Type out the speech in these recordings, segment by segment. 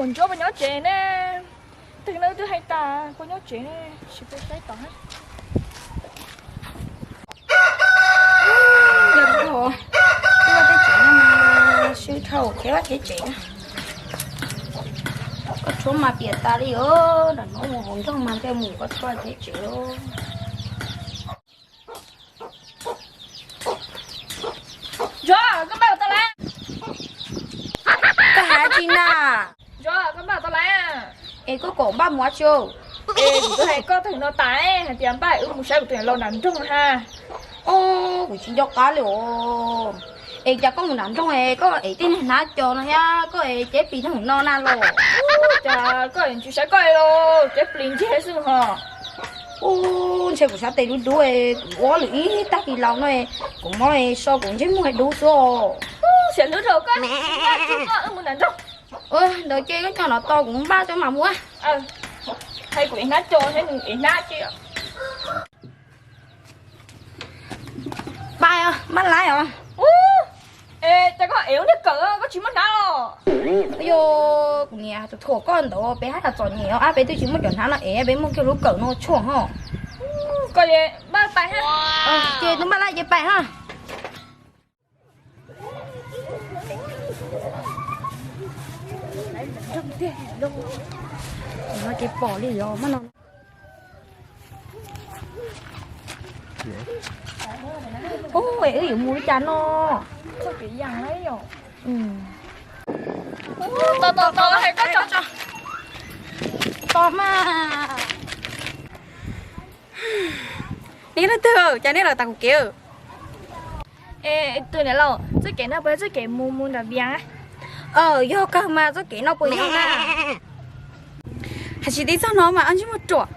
Ua Ntsuab puas nyob tsev ne? Twg no twb hais tas puas nyob tsev ne, sim peb saib tod na. Yog thaum twb ua teb tsev no mas sib dhau khiav vaj khiav tsev na. Koj tshuav mas piam tas li os, nram no mus hauv nroog mas thiaj mus koj tshuav khiav tsev os. Ntsuab, koj npaj tau lawm? Koj hais tsi na? Ntsuab, koj npaj tau lawm? Es koj kom npaj mus ua tsi? Es kuv twb hais koj tag no tas hais tias npaj wb mus saib kuv tus niam laus nram nroog ha. Os, kuv tsis nco qab li os. Es cas koj mus nram nroog es koj ev tej niag hnab co no thiab koj ev cev plis nyob hauv no na los? Cas koj tsis saib koj los cev plis ncig xwb ho. Ub, ntshe kuv sab tes dub dub, kuv ua lwm ib tag kis laus no, kuv mob so kuv ntsej muag dub xwb. Xiam hlub rau koj, wb mus nram nroog. Ntawd ces koj nyob no tos kuv npaj tso mam mus. Hais kuv ev hnab co thiab nws ev hnab tsi. Npaj, npaj laib os. Ub, es cas koj ev lub niag kawm koj tsis muab hnab los? Yog kuv niam tus thuam koj ntawd peb haj yam txom nyem os, peb twb tsis muaj cov hnab no ev, peb muaj kiag lub kawm no tshuaj ho. Koj npaj pais ha. Ces tus npaj laib ces pais ha. No ces pom li os mas no. Ub, es wb yuav mus li cas no? Tos tos tos, hais koj tso. Tos mas. Neb leej twg, cas neb los tas kuv kev? Es tus niam laus, txoj kev no puas yog txoj kev mus mus nram Vias? Yog kawg mas, txoj kev no puas yog na? Hais tsis tib txog no mas ob ntsej muag ruam.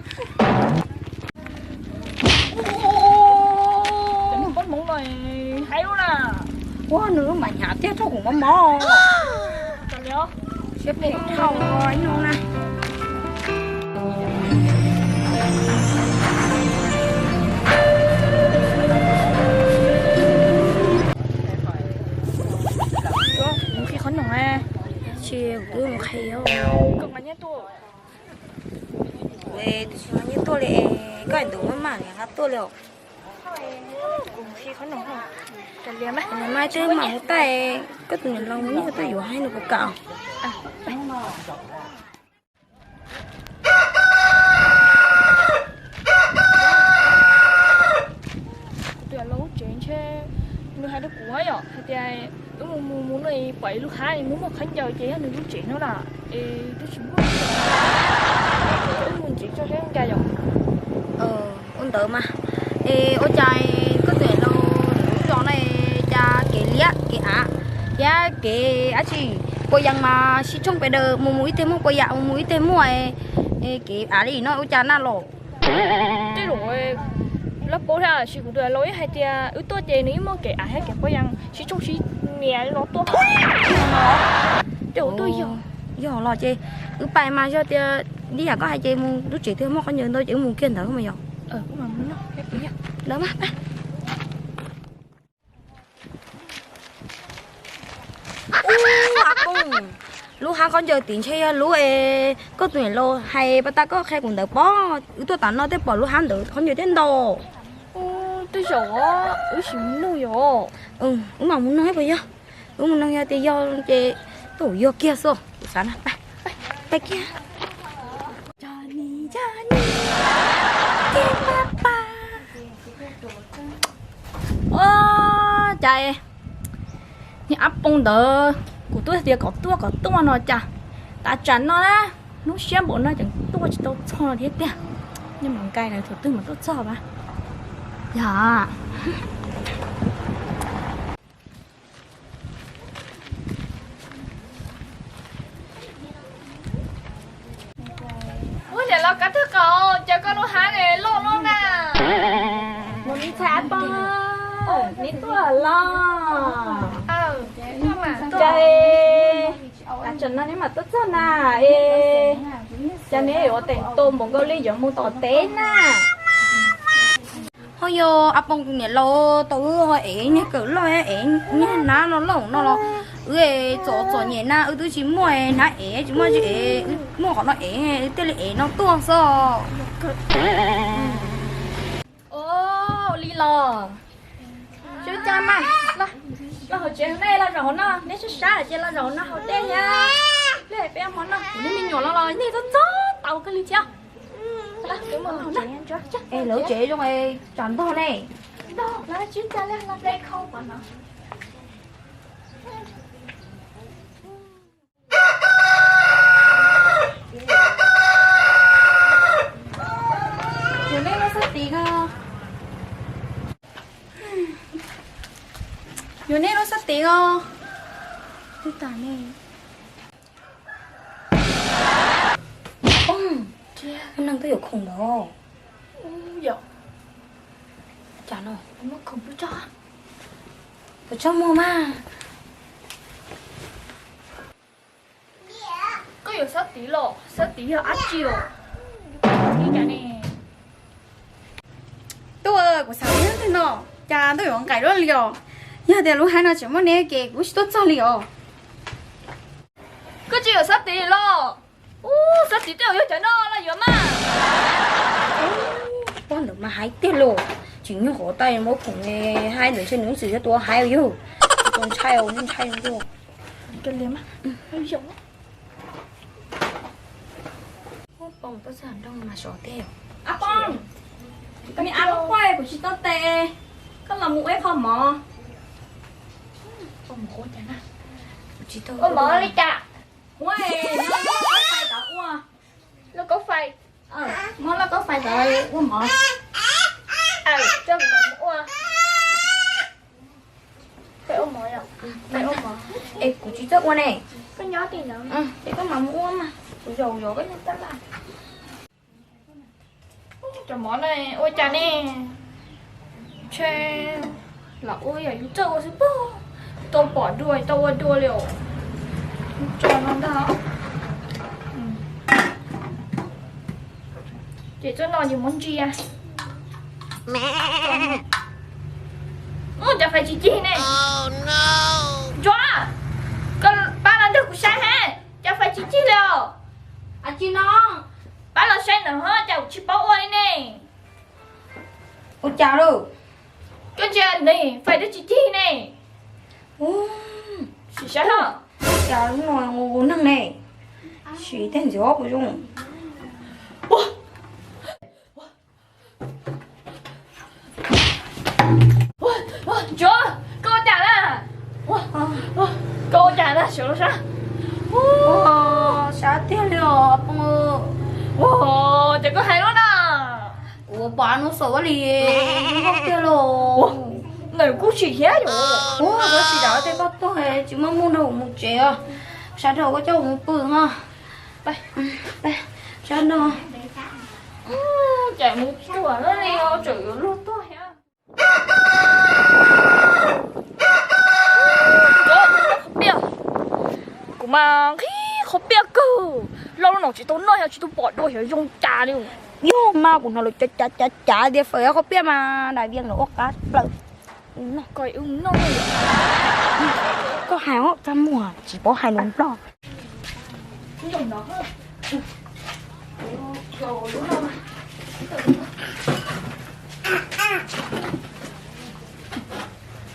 Ua nws lub mas hnyav tiag, rau kuv mob mob. Siab phem dhau no na. Mus khi qhov noom. Tsis, kuv twb mus khi. Kuv twb tsis nyiam tuaj li, koj ntuj maj mam li nqa tuaj li os. Mas tej mam hu tais, koj tus niam laus mus nyiag tuaj yuav hais nws puas kam. Kuv tus niam laus lub tsev ntshe nws hais rau kuv yom, hais tias wb mus mus mus no pom ib lub hav nws muaj qhov ncaws ces yog nws lub tsev no na, es twb tsis muaj, wb mus ntxiv tso seb nca yom. Ua ntawd mas, es ua cas koj tus niam laus lub zos no cas kev liab kev av thiab kev dab tsi, puas yam mas sib tshooj pes daws, mus mus ib teg muaj puas yam, mus mus ib teg muaj, kev av li no ua cas na los? Tej zaum lab paub thiab, sis kuv tus niam laus ib hais tias wb tuaj ces nws ib muaj kev av thiab kev puas yam sib tshooj sib nias li no tuaj. Ces wb tuaj yog, yog los ces wb pais mas, yog tias li yam koj hais ces mus lub tsev twg muaj qhov ncaws ntau ces wb mus kiag ntawd mas yog. Ntawd mas. Ub, a phooj, lub hav qhov ncaws tim ntshe yog lub es koj tus niam laus hais pas tas koj qhia kuv ntawd pob, wb tuaj tas no thiaj pom lub hav ntawd qhov ncaws thiab ntau. Tej zaum wb sim mus nug yom. Wb mam mus nug puas yog, wb mus nug yog tias yog ces tuaj yog kiag xwb, kuv xav na. Pais kiag. Cas niag a phooj ntawd kuv twb tias kom tuaj kom tuaj no cas tas tsam no na, hnub siab npaum no tseem tuaj tsis tau txog no thiab tiag. Nyob mus nkaij na, thaum twg mas tuaj txog mas. Yog. Ub, niam laus Kab Thwj Kaus, cas koj lub hav loj loj na. Mus ntxhais a phooj, neb tuaj los. Cas tas tsam no neb mam tuaj txog na, es cas neb ua teem tua npaum nkaus li yuav mus tom teb na. Ho yog a phooj tus niam laus tau wb ho ev niag kawm loj ev niag hnab no loj no los Wb txom txom nyem na, wb twb tsis muaj hnav ev, tsis muaj tsis ev, wb muaj qhov no ev, wb thiaj li ev no tuaj xwb. Ua li los, sib caj mas, los hauv tsev nej los zaum hauv no, neb sab sab ces los zaum hauv no haus dej thiab. Peb hmo no kuv niag me nyuam los los nej txob txob tau kawg li thiab. Es lawv tsev zoo tsam ntog ne. Ntog, lawv sib caj li los ple khau pov no. Yus nej lub sab tid ko. Yus nej lub sab tid ko. Twb tas ne. Poob, neeg twb yuav khoom lawm. Yog cas no, muab khoom pub tso, pub tso mus mas. Koj yuav sab tid los? Sab tid yog dab tsi os? Tub, kuv xav li ntawm no, cas ntuj yuav nqaim luaj li os. Yog tias lub hav no tseem muaj neb ces kuv tsis tuaj txog li os. Koj tsis yuav sab tid los? Ub, sab tid tej zaum yog cov no los yuav mas. Pog ntawd mas hais tiag los, tsis nyuag qhov taj muab khoom hais ntawd ntshe nws txwm yog tus hais yug. Tsis tau ntshai, ntshai yug. Pog, koj txog nroog mas sov tej. Ab Poob, koj me ab lub quaj kuv tsis tau tes, koj los mus ua ib qho mov. Ua mov li cas? Muab lauj kaub fais tod ua. Lauj kaub fais. Muab lauj kaub fais tod ua mov. Ua, peb ua mov, peb ua mov. Es kuv tsis txawj ua ne. Koj nyob tim no, es koj mam mus ua mas, kuv zaum zov koj nyob tab laj. Cov mov no ua cas ne? Ntshe lam ua yam yus txawj ua xwb pob. Tau pom dua tau ua dua li os. Tso no ntag. Ces txoj no ces muab ntsia. Ua cas fais tsis cig ne? Ntsuag, koj pab los nrog kuv saib he, cas fais tsis cig li os? Dab tsi no? Pab los saib nawb, cas kuv tsis paub ua li ne. Ua cas lauj? Koj ntsia ne, fais twb tsis cig ne. Sim saib ho. Cas lub no ua neeg ne. Sim tej ntxim ob kuv zoo. Ntsuag, koj ua cas na? Koj ua cas na, sawv los saib. Sab tiag li os. Ua, ces koj hais lub na. Kuv pom no xav li, tiag los. Ntawm kuj sim thiab yom. Ua, koj sim dav tej koj tuag tsis muaj mus nrog kuv mus tsev os. Sab dhau koj coj kuv mus pw no. Sab no. Ces mus cuam li tseem yuav luag tuag thiab. Kuv mas nqhis qhov piaj kawg, loj loj no tsis tau noj, tsis tau pom dua xyov zoo cas li. Yog mas kuv hnov lawv cav cav cav cav tias fais qhov piaj mas daim vias lawv ua qab plaws. Koj hais txaj muag tsis paub hais lus Nplog.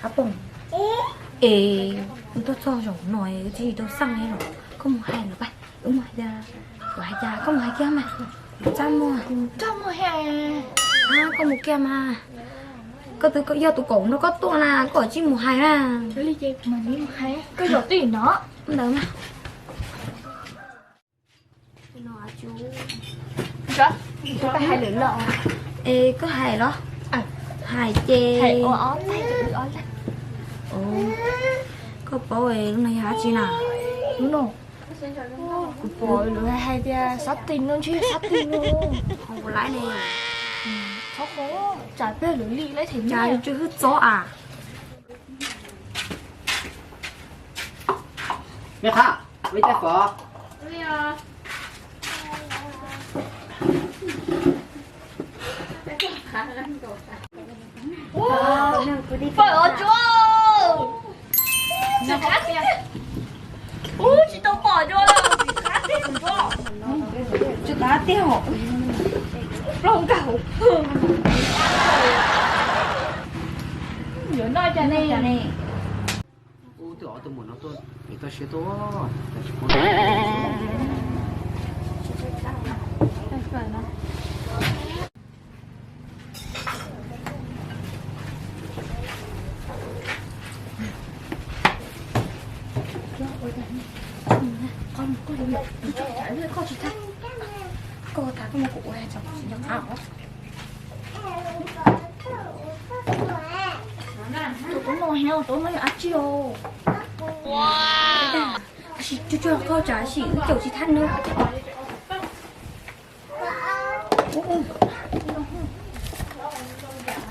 Ab Poob, es wb tuaj txog zaum no wb tsis tau xaj li los, koj mus hais lawv pab, wb mus hais tias, kuv hais tias koj mus hais kiag mas, txaj muag, txaj muag he, koj mus kiag mas, koj twb yog tus kom nrog koj tuaj na, koj tsis mus hais na. Koj zaum twj ywm no ntawd mas. Es koj hais los? Hais ces, koj paub lub no yog dab tsi na? Kuv pom lawv hais tias xab tis no ntshe yog xab tis no. Kuv laiv ne. Txhob qhov tsam peb lawv li laiv them cas li tsw hwj txob as. Me qhab, ua ib tais fov. Fawm os Tsuab. Tiag, plaub nkauj. Yuav noj cas ne? Ub, twb ob tug muam no tuaj, pem toj siab tuaj. Koj tham koj mus kuv ua cov qab os. Tus tuav no heev, tuav no yog dab tsi os? Tab sis cuag cuag koj tsam sim wb caum tsis thaj no.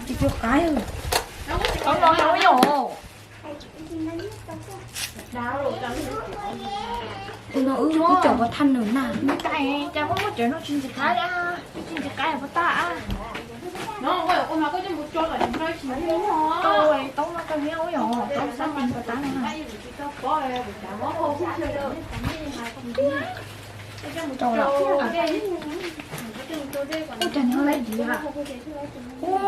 Tus cuag qab. Tus no wb caum ua thaj nws na. Cas muaj muaj cawv no tsis ntxim qab li, tsis ntxim qab puas tag. Tau tau no tau hiab ua yog tau sab tis puas tag no. Ua cas nws ho laiv diav? Ua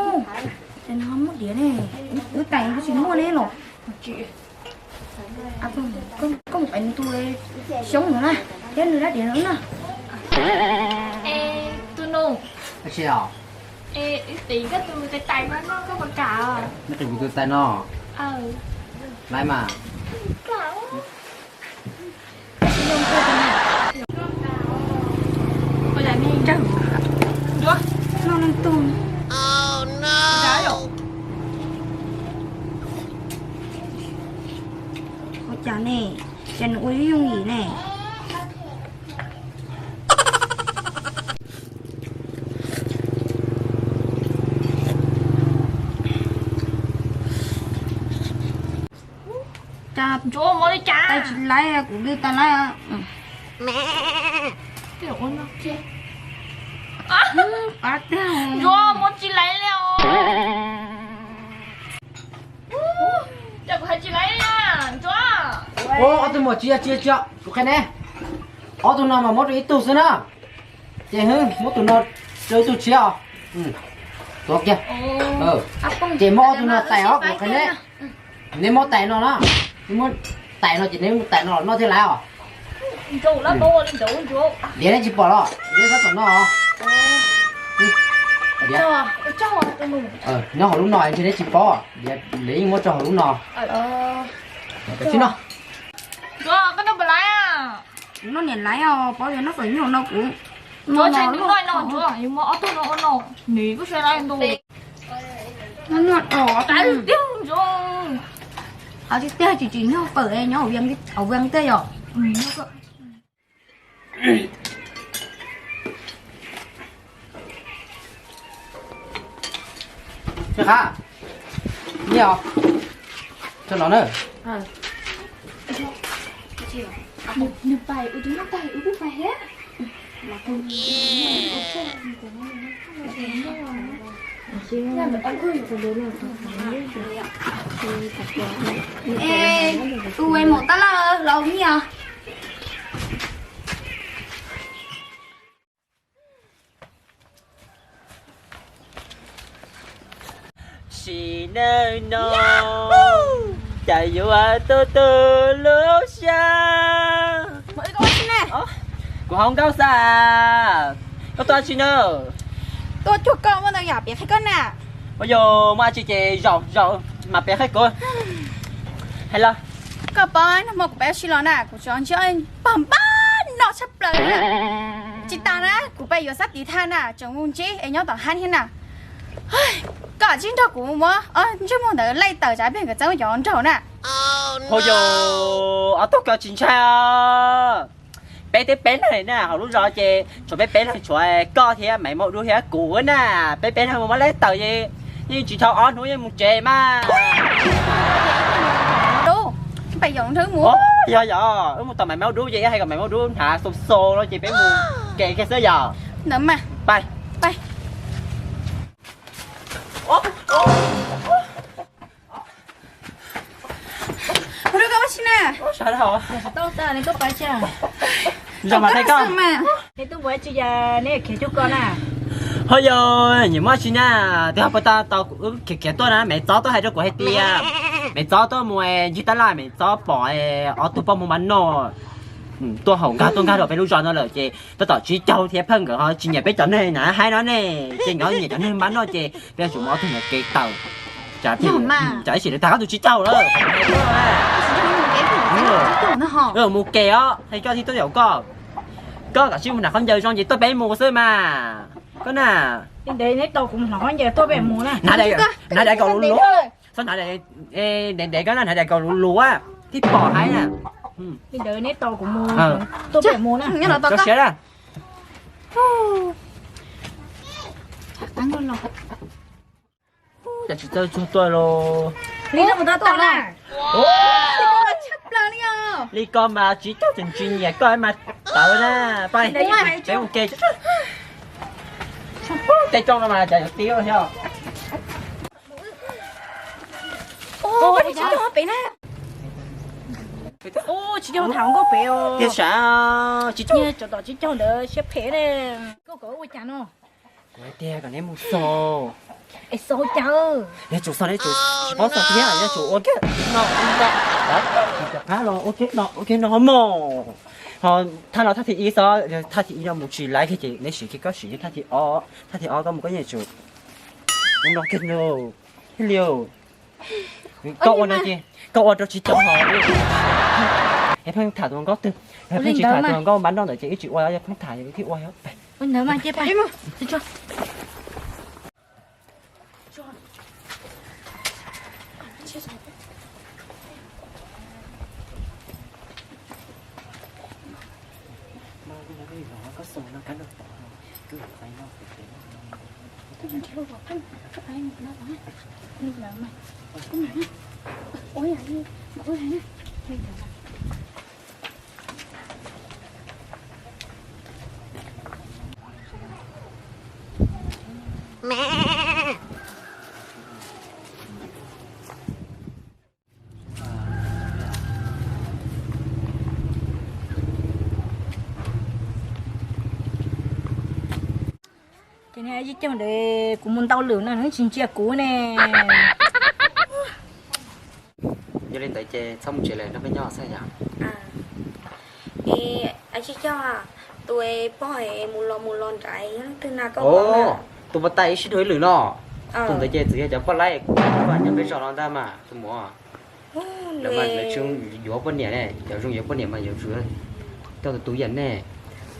cas nws ho muaj diav ne? Wb tais tsis muaj ne los. Koj mus pem nws tus xyoob no na, thiab nws dab diav no na. Es tus nus, wb tim koj tus tais tais no noj koj puas kam? Wb tim kuv tus tais no, laiv mas. Noj leej tug. Ua cas ne, cas nws ua yooj yim ne. Cas Ntsuab ua li cas tais tsis laiv, kuv li tais laiv. Ntsuab ua tsis laiv li os. Cas kuv hais tsis laiv li na Ntsuab? Ob tug muam tsis yog, tsis yog, tsis yog, kuv qhia ne. Ob tug no mas muab rau ib tug xwb na. Ces muab tus no rau ib tug tshiab os. Tuav kiag. Ces muab ob tug no tais os, kuv qhia ne. Neb muab tais no na, neb muab tais no ces neb mus tais no los noj thiaj laiv os. Diav neb tsis pom los, diav sab tom no os. Nyob hauv lub no ntshe neb tsis paub, diav yeej muab tso hauv lub no. Koj noj puas laiv? Noj niam laiv os, paub tias noj fawm nyuj no kuv noj no. Yus muab ob tug no ua no, nws kuj sawv laiv ntu. Noj dhau tiag. Qhov tiag tiag tsis tsim nyog fawm nyob hauv vees tej yom. Qab, nyiaj os, tso no na. Es tus es maum tab laj los nyiaj. Sim neej no cas yuav tu tu lub xyab. Kuv hauv nkauj xav, koj tuaj tsi na? Tuaj cuag koj muaj ntau yam piav qhia koj na. Ua yog muaj dab tsi ces zaum zaum mas piav qhia kuv. Hais los. Koj paub nag hmo kuv peb ua si los na, kuv tseem ntsib pog npab no tshaj plaws na. Tsis tas na, kuv peb yuav sab tiv thaj na, tseem mus ntsib es nyob tom hab thiab na. Koj tsis nrog kuv muab ntsej muag ntawd laij tawm tsam peb nkawd txeeb cov nraug na. Hauj yog, ob tug koj tsis ntshai. Peb twb peb leeg na, hauv lub zos ces tshuav peb peb leeg, tshuav koj thiab Maiv Maum Dub thiab kuv na. Peb peb leeg mus muab laij tawm ces yeej tsis dhau ob hnub yeej mus tsev mas. Yog yog, wb mus tom Maiv Maum Dub ces wb hais kom Maiv Maum Dub hnav xau xau no ces peb mus kev kiag xwb yog. Pais. Koj ua tsi na? Zos mas thaij koj. Neb tub mus tsis yog neb khiav cuag koj na. Ho yog nyiam muab tsis na, twb ho puas tau tau kuv khiav khiav tuaj na, Maiv Txob tuaj hais rau kuv hais tias Maiv Txob tuaj mus ncig tab laj, Maiv Txob pom ob tug poj muag mab noj tuaj haus nkag tuaj nkag rau peb lub zos no lawm ces tab tom Tsib Caug thiab Pheej nkawd ho tsis nyiam peb cov neeg na haib no ne, ces nkawd nyiam cov neeg mab noj ces peb yuav tsum muab ob tug ntawd kev tawm. Tsam ib sim lawv tag koj tus Tsib Caug lawm. Mus kev os, hais koj thiab tuaj yaum koj. Koj kav tsij mus hnav khaub ncaws zoo ces tuaj peb mus xwb mas. Koj na. Hnav daim kaus luv luv. Txhob hnav daim ntev koj na, hnav daim kaus luv luv tib pom haib na. Siab na. Cas tsis txawj txuag tuaj los. Li koj mas Tsib Caug tseem tsis nyiam koj mas tawv na. Peb mus ke. Tej rooj no mas cas yuav ti thiab. Tsib Caug tham nkauj pem os. Tiag sav, Tsib Caug. Tsov tom Tsib Caug ntawd siab phem ne. Koj kom ua cas no? Kuv hais tias kom neb mus xauj. Es xauj cas? Neb tsum xauj, neb tsum tsis paub xauj thiab, neb tsum ua kiag no, ua kiag no, ua kiag no mog. Ho thaj no thaj thib ib xwb, thaj thib ib no mus tsis laiv kiag ces neb siv kiag koj siv thaj thib ob, thaj thib ob koj mus koj yeej tsum ua no kiag no. Thiaj li koj ua no ces koj ua rau Tsib Caug ho. Es pheej tham tus hluas nkauj twg, pheej tsis tham tus hluas nkauj mab noj ntawd ces ib tsis ua, pheej tham thiaj ua. Ces neb Tsib Caug ntawd kuv mus ntau lwm no nws tsis ntsia kuv ne. Yog li ntawd ces txhob mus tsev lawm, nrog peb nyob xwb yom. Es Tsib Caug, tus pog mus los mus los nrad yog leej twg na koj? Tus pog tais ib sij dhau ib lwm no. Tus ntawd ces txawm yog cov poj laib kuv nyob peb zos no ntag mas tus muam. Lawv mas lawv tsis yuav poj niam ne, cov zoo yuav poj niam mas yuav tsum coj tus tub yam nej.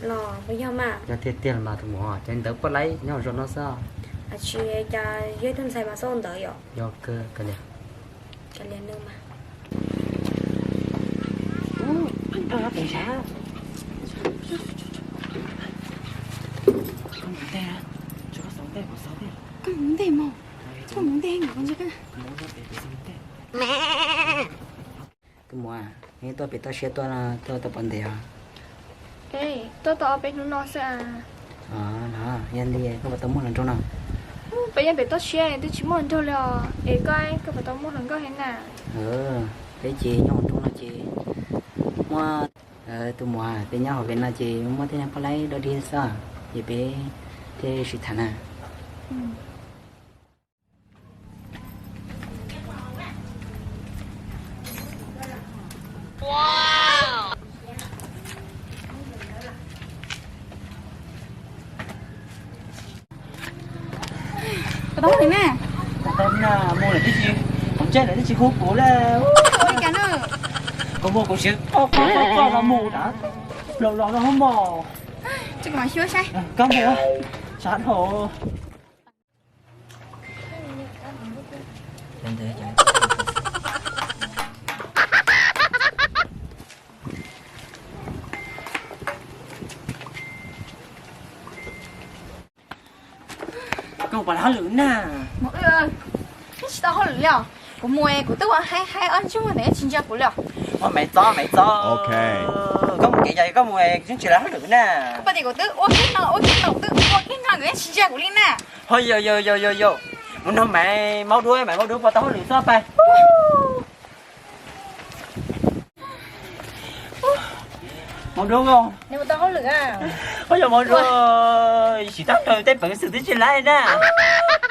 Yog tiag tiag los mas tus muam, cov ntawd poj laib nyob hauv zos no xwb. Yog ib tug ntxhais mas xauj ntawd yom. Yog kawg. Tus muam, neb tuaj pem toj siab tuaj, tuaj tau pom ntev os? Tuaj tau ob peb hnub no xwb. Yog li koj puas tau muaj hluas nraug no? Peb nyob pem toj siab twb tsis muaj hluas nraug li os, es koj, koj puas tau muaj hluas nkauj thiab na? Peb ces nyob hauv nroog no ces muaj, tus muam, peb nyob hauv pem no ces muaj tej niag poj laib dog dig xwb, ces peb thiaj sib tham na. Koj tau mus na? Mus lawm tib si, mus tsev lawm tib si hu kuv lawm. Kuv mus kuv siv koj, koj los mus na. Los los no mog. Koj mus, sab dhau. Koj mus pom lawv hauj lwm na. Tsis tau hauj lwm li os. Kuv mus kuv twb ua haib haib ob ntsuag ntawd tsis ntsia kuv li os. Ua Maiv Txob, Maiv Txob. Koj mus kev yog koj mus tsis ntsia lawv hauj lwm na. Koj puas tias kuv twb ua kiag no ua kiag no, kuv twb ua kiag no nkawd yeej tsis ntsia kuv li na. Ho yog yog yog yog yog, mus nrog Maiv Maub Duab, Maiv Maub Duab puas tau hauj lwm txog pais. Mos Dua, koj yog Mos Dua, tsis tau raug tej peev xwm twb tsis laib na.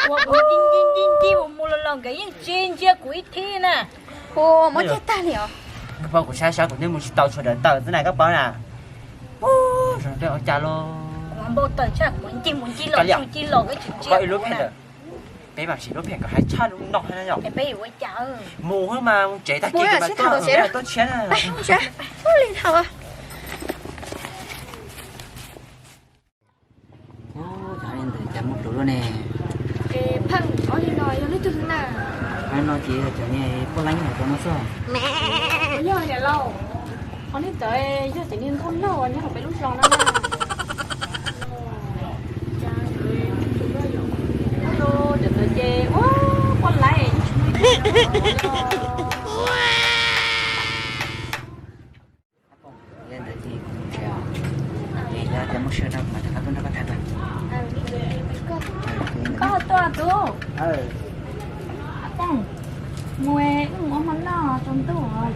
Ua kuv nci nci nci nci mus mus los los nkawd yeej tsis ntsia kuv ib thib na. Ua muab ceg tag li os. Koj paub kuv saib saib kuv twb mus tsis tau tshuav daim tawm xwb na koj paub na. Ua cas los npau taws tshaj, kuv nci mus nci los tsis nci los kuv tsis ntsia ib lub phem. Peb mam sim lub phem kom hais tshaj lub no na yom. Peb yuav ua cas? Mus mas mus tsev tag kis mas tuaj tshiab na. Ua li thaum Ua li ntawd cas muaj pluas luaj ne. Pheej, ob li no yog leej twg xwb na? Ob li no ces yog cov niag Poj Laib hais rau no xwb. Yog niam laus, qhov niag ntawd yog cov niag nkauj laug nyob hauv peb lub zos no na. Cov ntawd ces ua Poj Laib. Ces yog tias muaj sij hawm no mas rov qab tuaj nrog koj tham dua. Koj tuaj tus Phooj, mus wb mus ua hmo noj tsaus ntuj os.